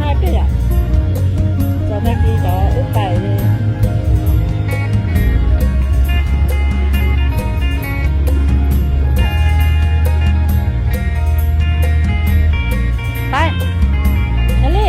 Peb yom, txog tag kis cov wb pais li. Pais, Li.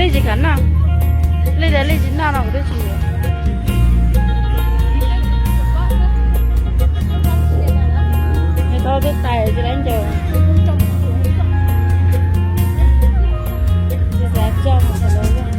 Li tsis kam noj, Li tias Li tsis noj no kuv twb tsis yuav. Nws tau tej tais tsis laib ncaws, tsis xav coj mus qhov lawv.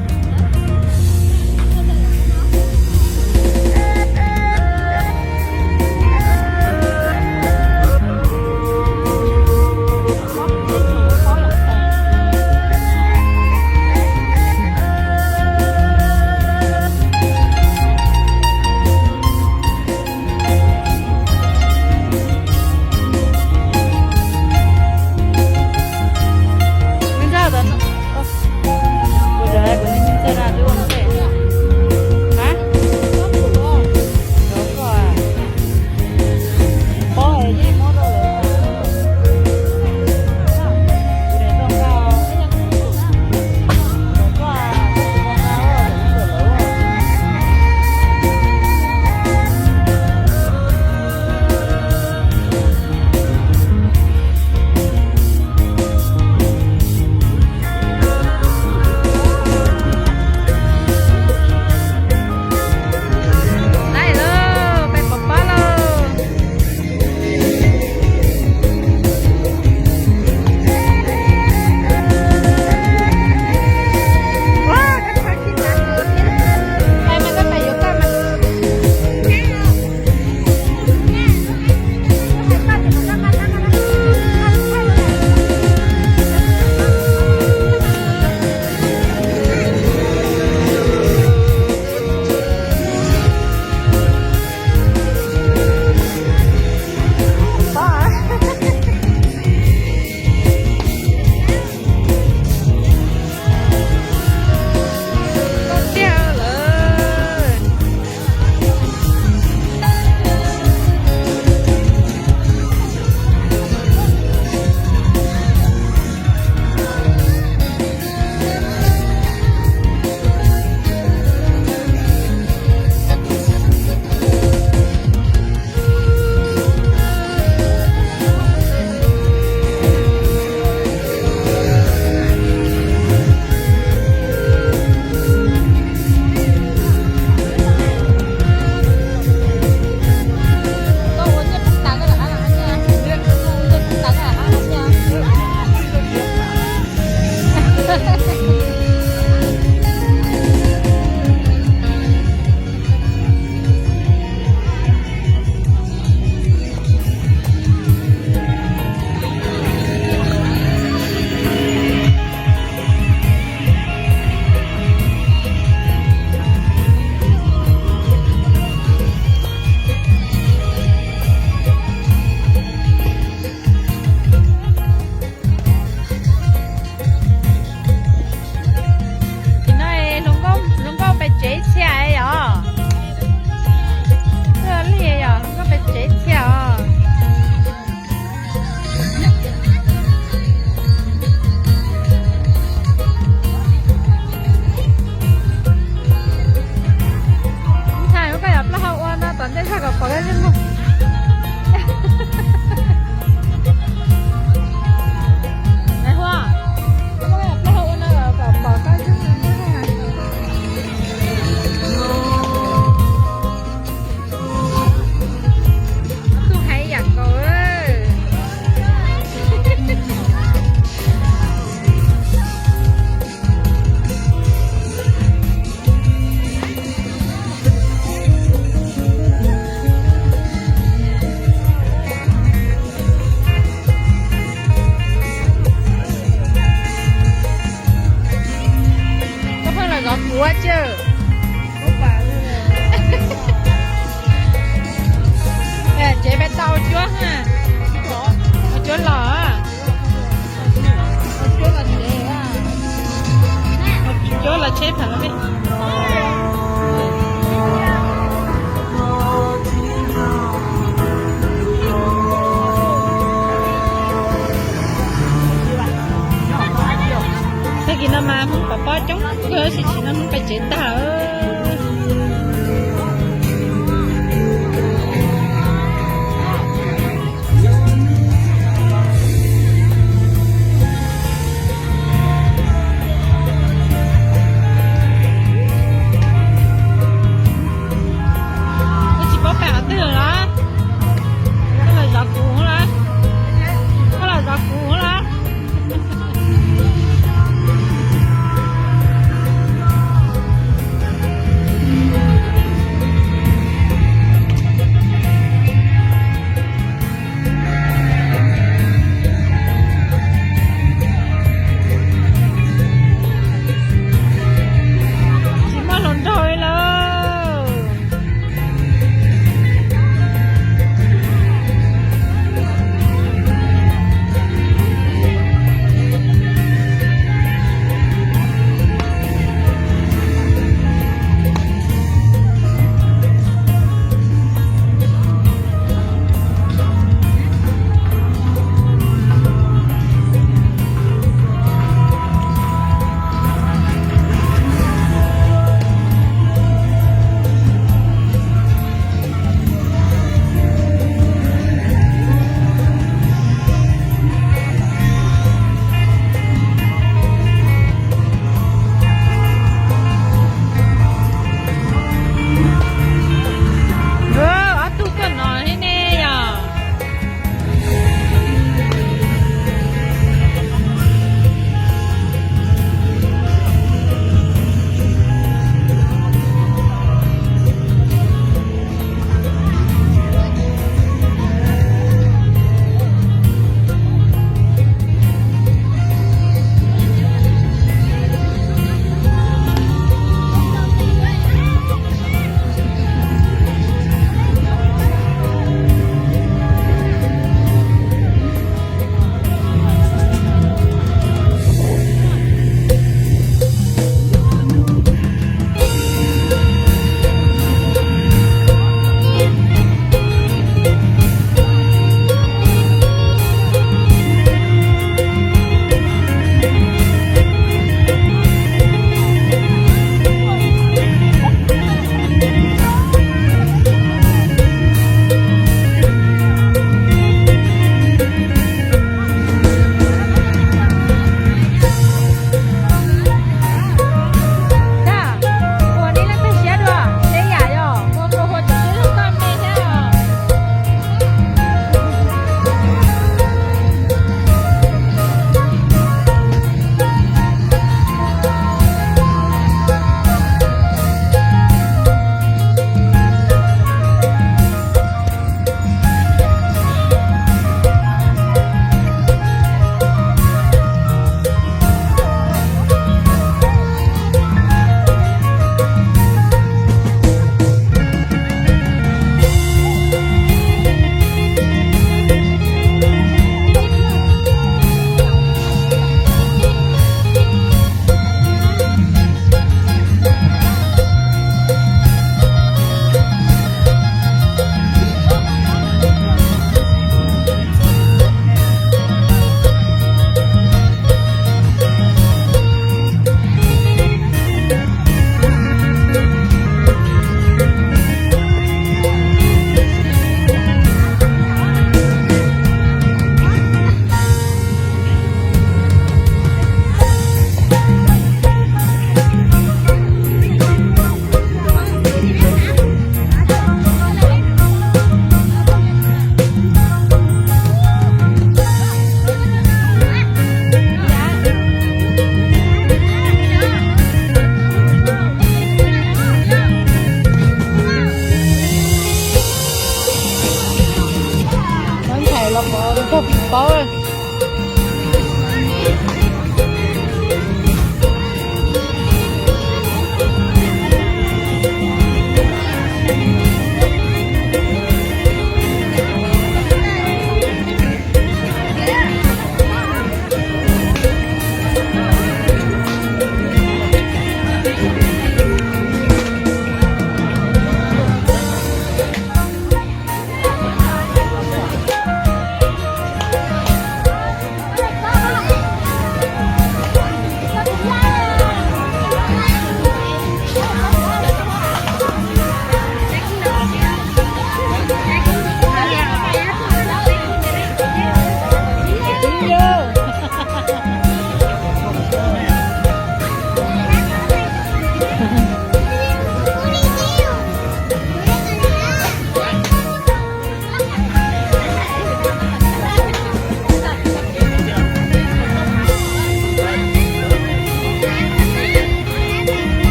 Paj tsev tag. Wb tsis paub pais qhov twg lawm. Koj los zov kuv lawm. Koj los zov kuv lawm.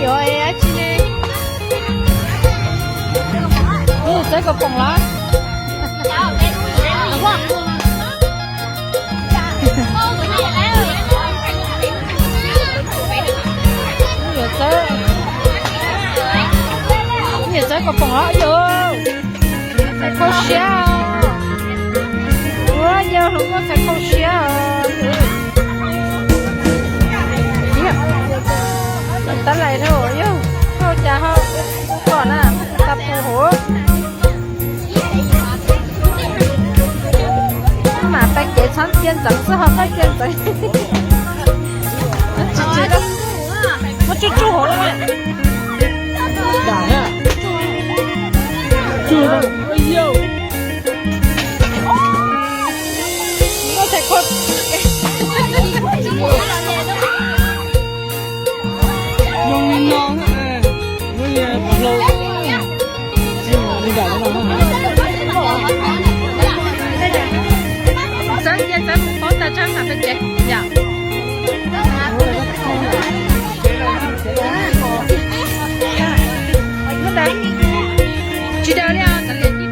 Yuav dab tsi ne? Wb yuav txawb kaus poom los? Wb yuav txawb, wb yuav txawb kaus poom los yog. Txhais khau siab os. Ua yog hluas nkauj txhais khau siab os. Tab lais rau yog hau cas ho kuv kom na, tas pus hauv. Mam pais kev txhob cia ntxeev xwb ho, txhob cia ntxeev. Tsis tsis, muab tsuj tsuj hauv. Txawb cia txawb mus paub tas tsa mam pem tsev yom. Tsis daws li os, kav liam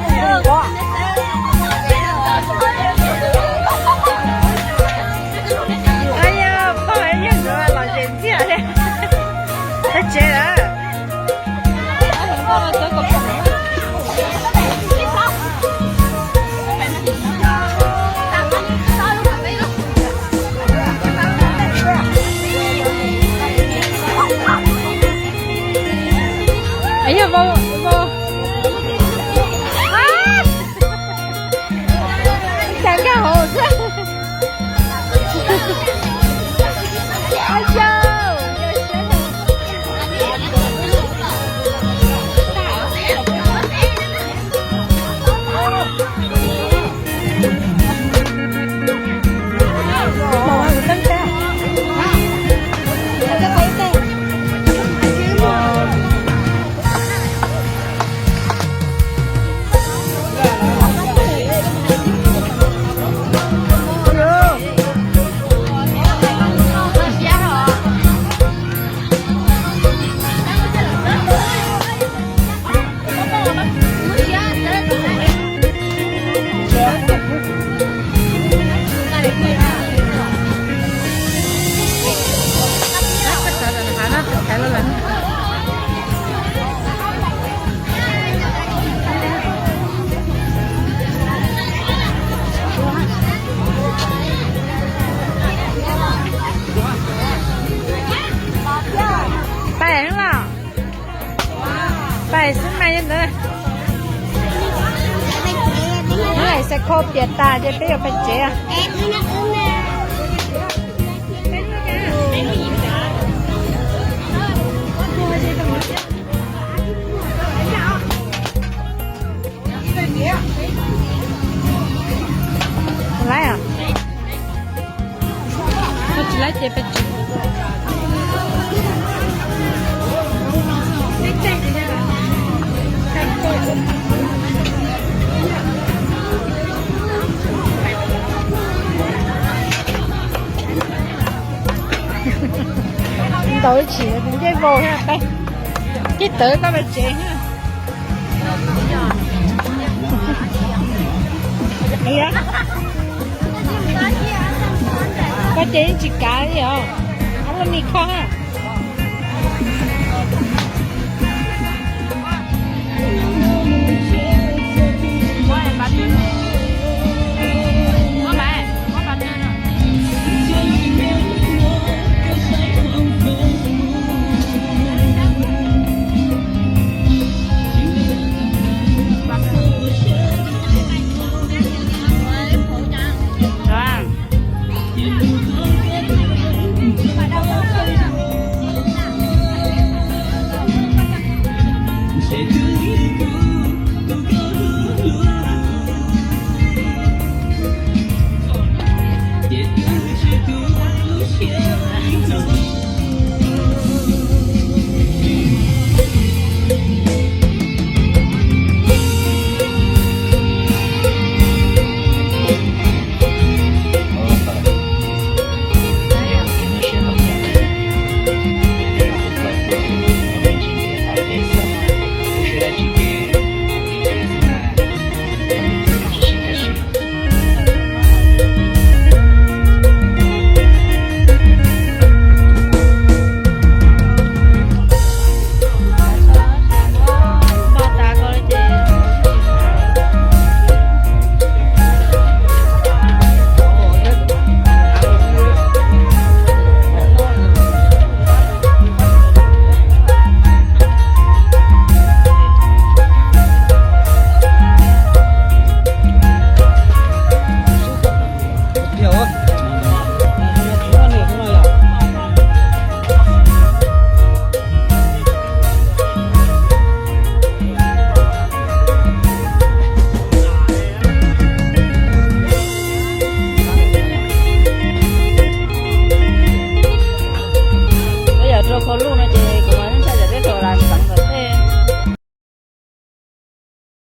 ci rau koj. Pog yog nkawd los zem ntxiag li. Peb tsev lawm. Yog vau, vau. Cas nkag hauv xwb. Pais los? Pais xwb mas yog ntawd. Hnub no xav kho piam tas ces peb yuav pais tsev. Laib os. Koj tsis laib ces peb tsis. Ntaus ib chim ncej vau thiab, cib tawv koj pais tsev. Koj ces yeej tsis kav li os, ob lub me kho ha.